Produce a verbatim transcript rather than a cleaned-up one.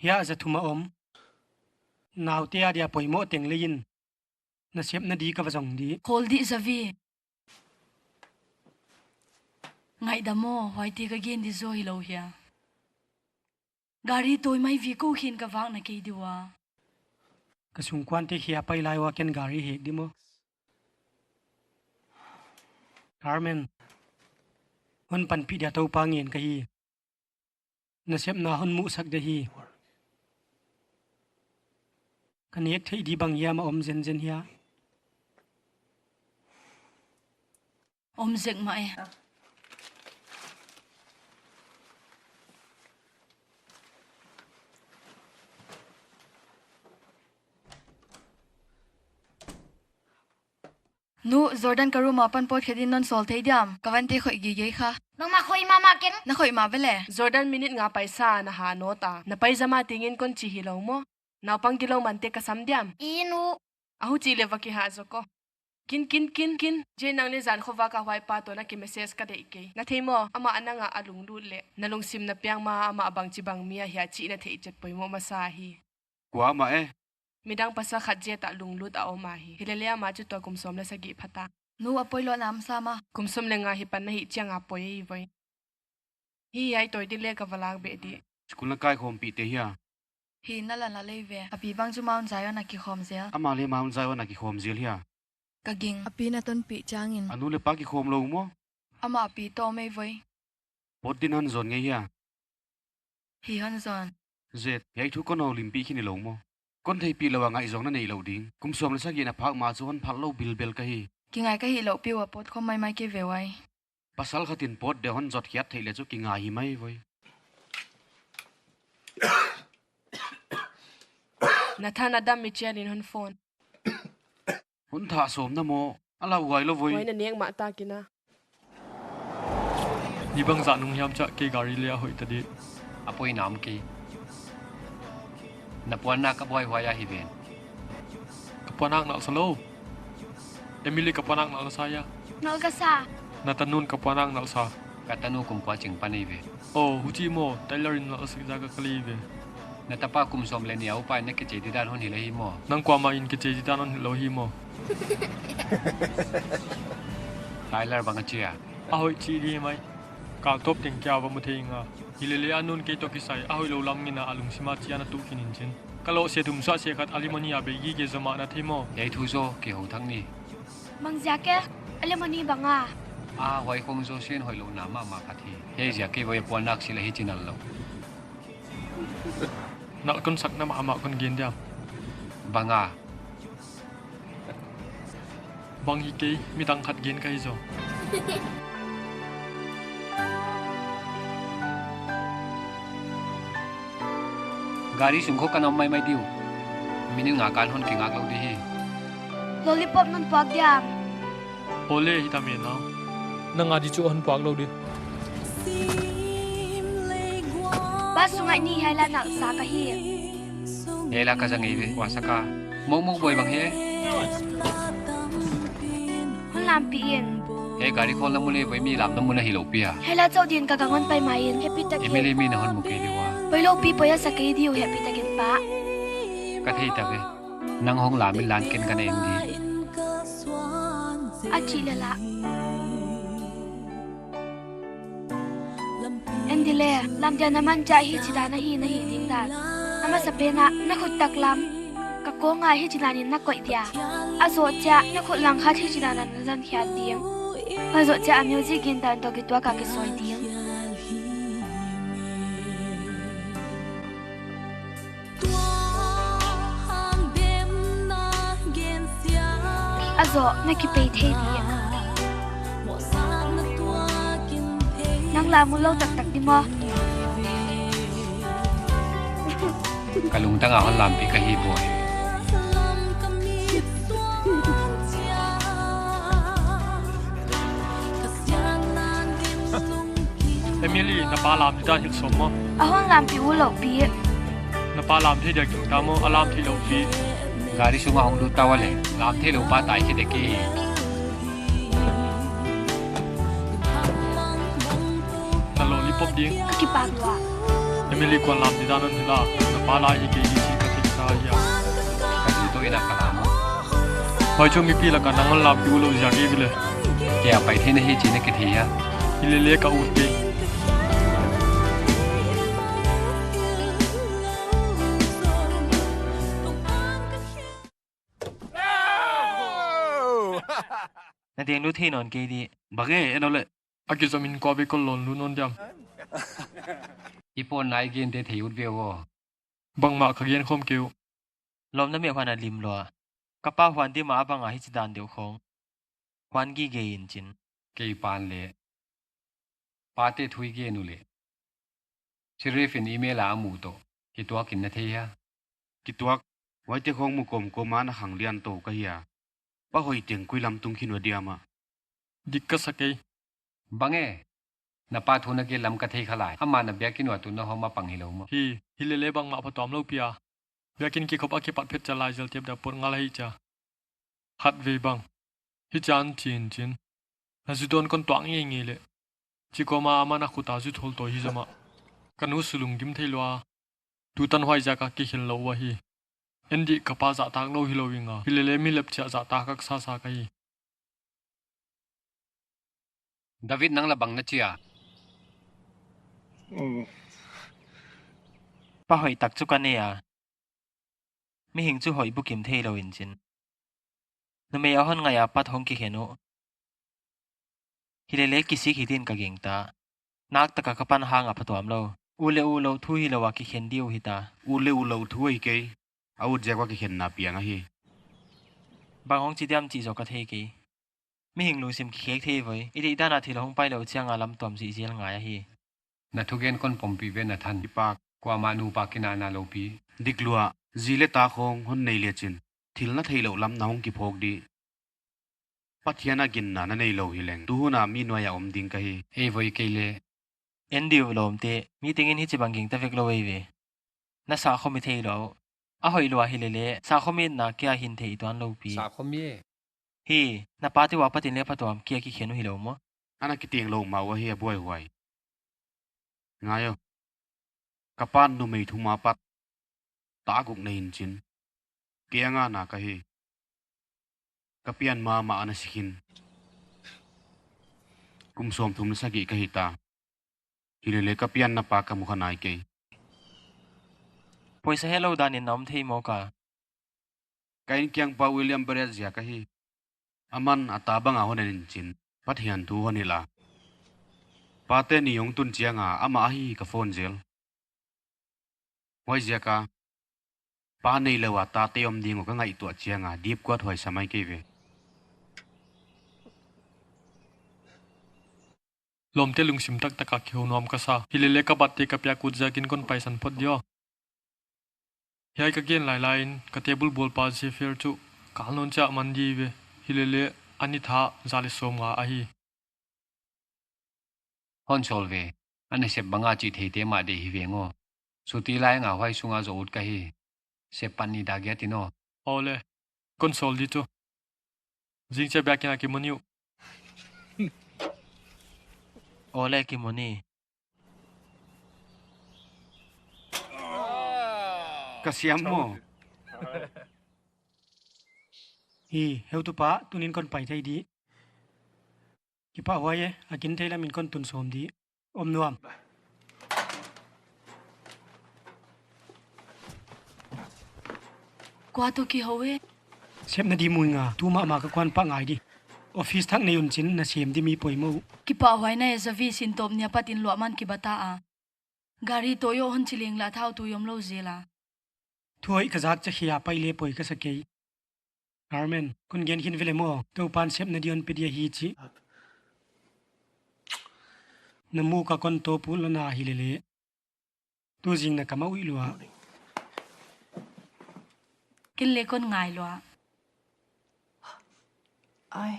Hiai za thum a om. Naute adia poimoh teng leng in. Nasepna di ka va zong di. Khawl di zaw ve. Ngaihdam aw, huaite ka gen di zaw hilou hia. Gari tawi mai ve kou khin ka vak na kei di ua. Ka sungkuante khia pai lai ua ken gari hek di maw. Carmen. Hon panpih dia Toupa ngen ka hi. Nasepna hon musak di hi. Ka nek theih di bang hiam a om zenzen hia. Om zek mah e. Nu, Jordan ka room apan pawt khe din non sawl thei diam? Ka vante khoih gige kha. Nangmah khoih mahmah keng. Na khoih mah ve le. Jordan minute nga paisa na ha nawn ta. Na paizam a tengin kon chi hilou maw. Naupang gilou mante ka sam diam. I nu. A huchi le va kihah zaw ko. Kin, kin, kin, kin. Jay nang leh zan khovak a huai pa toh na ki message ka deih kei. Na thei maw, amah a nang a a lunglut leh. Na lungsim na piang ma amah bangchi bang mi ahia chih na theih chet poimoh masa hi. Kuamah e. Midang pasal khat Jay toh lunglut a om ahi. Hilele amah chu tua kum sawm leh sagih pha ta. Nu a poimoh lam sa ma. Kum sawm leh nga hi pan na hih chiang a poi ei voi. Hiai toy di leh ka va lak beh di. School na kaikhawmpih te hia. Hi na la la lei ve. A pi bang chu Mount Zion a kikhawm zel. Amah leh Mount Zion a kikhawm zel hia. Ka ging. A pi na tonpih chiangin. A nu leh pa kikhawm lou maw. Amah a pi toh mei voi. Pawt din hon zon ngei hia. Hi hon zon. Zet, hiai thu kon houlimpih khin hilou maw. Kon theihpih lou a ngaihzawng na neih lou ding. Kum sawm leh sagih na phak ma chu hon phal lou bilbel ka hi. Kingai ka hih louh pi ua pawt khawm maimai kei ve uai. Pasal khat in pawt di hon zot khiat theih leh chu kingai hi mai voi. Na tha na dam mi chian in hon phone. Hon thah sawm na maw, a lauhuai lou voi. Huai na nek mah ta kina. Ni bangzah nung hiam chia kei gari leh a hoih ta di. A poi nam kei. Na puannak ka buaihuai ahi ven. Ka puannak nalh sa lou. Emily ka puannak nalh na sa hia. Nalh ka sa. Na tanun ka puannak nalh sa. Ka tanu kum kua ching pan ei ve. Oh, huchi maw, Tyler in nalh sik zak a ka lei ve. Na tapa kum sawm leh nih a upa in na kichei didan hon hilh ahi maw. Nang kuamah in kichei didan hon hilh lou hi maw. Tyler bang a chi a. A hoih chih di mai. Kal tawp teng kia va mu thei nga. Hilele a nun kei toh kisai, a hoihlou lam ngen a a lungsim a chia na tuh khin in chin. Ka lohse thum suah se khat alimony a bei gige zaw mah na thei maw. Hiai thu zaw kihou thak ni. Bang ziak e, alimony bang a. A, huai khong zaw sen hoihlou na mahmah khat hi. Hiai ziak kei voi puannak sil a hichi nalh lou. Nalh kon sak na mahmah kon gen diam. Bang a. Bang hi kei, midang khat gen ka hi zaw. Gari sung khawng kan om maimai di uh. Minute nga kan hon kingak lou di hi. Lollipop non puak diam. Ole, hi ta me na. Nang a di chu hon puak lou di. Bus sung a ni hiai la nalh sa ka hi. Hiai la ka zang ei ve, kua sa ka. Mokmok boi bang hi. Hon lampih in. Hiai gari khawlna mun leh voi mi lamna mun ahi lou pi a. Hiai la chauh din ka gang hon pai mai in, happy tak in. Emily mi na hon mu kei di ua. Poi lou pi poi a sa kei di uh happy tak in pa. Ka thei ta ve. Nang hong lam in lan ken ka na en di. A chih leh la. En di le, lam dia na man chia hichi dan a hi na hih ding dan. A masapen a, na khut taklam. Ka kawng a hichi dan in na koih dia. A zoh chia, na khut langkhat hichi dan a na zan khiat ding. A zoh chia a music gin dan toh kituak a kisoi ding. A zoh na kipei thei di. Nang la mu lou taktak di maw. Ka lungtang a hon lampih ka hi boi. Emily, na pa lam di dan hilh sawm maw. A hon lampih u lou pi. Na pa lam thei dia gingta maw, a lam theih lou pi. Gari sung a hong lut ta ua le, lam theih lou pa tai khe de ki. Na lollipop ding. Ka kipak lua. Eli kuan lam di dan hon hi la, na pa la hi kei di chih ka theih sa hia. Ka di toh in a ka lam. Huai chu mipi lak ah nang hon lam kei ulou ziak hi ve le. Kei a pai theihna hi chih na kithei hia. Hilele ka ut kei. Na deng lut thei nawn kei di. Bang e, en o le. A kizom in kua vei kon lawn lut nawn diam. I pawt nai gen te thei ut ve o. Bangmah ka gen khawm kei uh. Lawmna meh huan a lim lua. Ka pa huan di mah a bang a hichi dan deuh khawng. Huan gige in chin. Kei pan le. Pate thu i gen uleh. Sheriff in email a a muh toh. Kituak in na thei hia. Kituak, huaite khawng mu kawmkawm a na khang lian tou ka hia. Pa hoih teng koi lam tung khin ua diam a. Dik ka sa kei. Bang e. Na pa thu na gen lam ka thei kha lai. Amah na biakinn ua tunna hong mapang hilou maw. Hi, hilele bangmah phatuam lou pi a. Biakinn kikhop a kipat phet chia lai zel tep da pawt ngal ahi chia. Khatvei bang. Hichan chin chin. Na zu dawn kon tuak ngeingei le. Chi kawm a aman a khut a zu thol toh hi zomah. Ka nu su lunggim thei lua. Tutan huai ziak a kikhen lou ua hi. En di ka pa zahtak lou hilou ing a. Hilele mi lepchia zahtak ka sa sa ka hi. David nang la bang na chi a. Pa hoih tak chu ka nei a. Mihing chu hoih bukim theilou in chin. Numei a hon ngaih a pat hong kikhen uh. Hilele kisik hi din ka gingta. Nak taka ka pan hang a phatuam lou. U le u lou thu hilou a kikhen di uh hita. U le u lou thu ahi kei. A ut ziak ua kikhenna piang ahi. Bang hong chi diam chih zaw ka thei kei. Mihing lungsim kikhek thei voi. I deihdan a thil hong pai lou chiang a lamtuam zihzial ngai ahi. Na thugen kon pawmpih ve na than. Kipak. Kuamah nupa kinahna lou pi. Dik lua. Zi le ta khawng hon nei le chin. Thil na theihlouh lam na hong kiphawk di. Pathian a ginna na neilou hileng. Tu hun a mi nuai a om ding ka hi. Ei voi kei le. En di uh lawmte. Mi tengin hichibang gingta vek lou ei ve. Na sakhawm i theilou. A hoih lua hilele. Sakhawm itna kia hin theih tuan lou pi. Sakhawm e. Hi, na pate ua patin le phatuam kia kikhen uh hilou maw. Ana kiteng lou mah ua hi a buaihuai. Ngai o. Ka pan numei thum a pat. Ta guk nei in chin. Kei a ngana ka hi. Ka pian mahmah ana si khin. Kum sawmthum le sagih ka hita. Hilele ka pianna pa ka mu kha nai kei. Poisa helou dan in na om thei mawk a. Ka inkiangpa William Barrett ziak ahi. Aman a ta bang a hon en in chin. Pathian thu hon hilh a. Pate ni hong tun chiang a amah ahi ka phone zel. Huaiziak a. Pa neilou a tate om ding uh ka ngaihtuah chiang a dipkuat huai sa mai kei ve. Lawmte lungsim taktak a kihou nuam ka sa. Hilele ka birthday ka piak ut ziakin kon paisan phot di aw. Hiai ka gen lailai in ka table bawlpa Zephyr chu kal nawn chiah man di ve. Hilele a ni tha za le sawmnga ahi. Hon sawl ve. A nasep bang a chih theite mah deih hi veng aw. Suti lai nga huai sung a zoh ut ka hi. Sep pan ni dak giat in aw. Aw le. Kon sawl di chu. Zingchiah biakinn a kimu ni uh. Aw le kimu ni. Ka siam maw. Hi, heutupa, tuni'n kon pai thei di. Kipahhuai e, a kin thei lam in kon tun sawm di. Om nuam. Kua toh kihou e? Sepna di mu ing a, tu mahmah ka kuan pah ngai di. Office thak nei un chin na sem di mi poimoh uh. Kipahhuai na e Zavi, sintawp ni a pat in luahman kiba ta a. Gari toh hon chi leng la thau tui omlou zel a. Thu hoih ka zak chia khia pai le poi ka sa kei. Carmen, kon gen khin ve le maw, Toupan sepna di hon pe di ahi chih. Na muk a kon tawp ut lou na hilele. Tu zing na ka ma uih lua. Ken le kon ngai lua. Ai.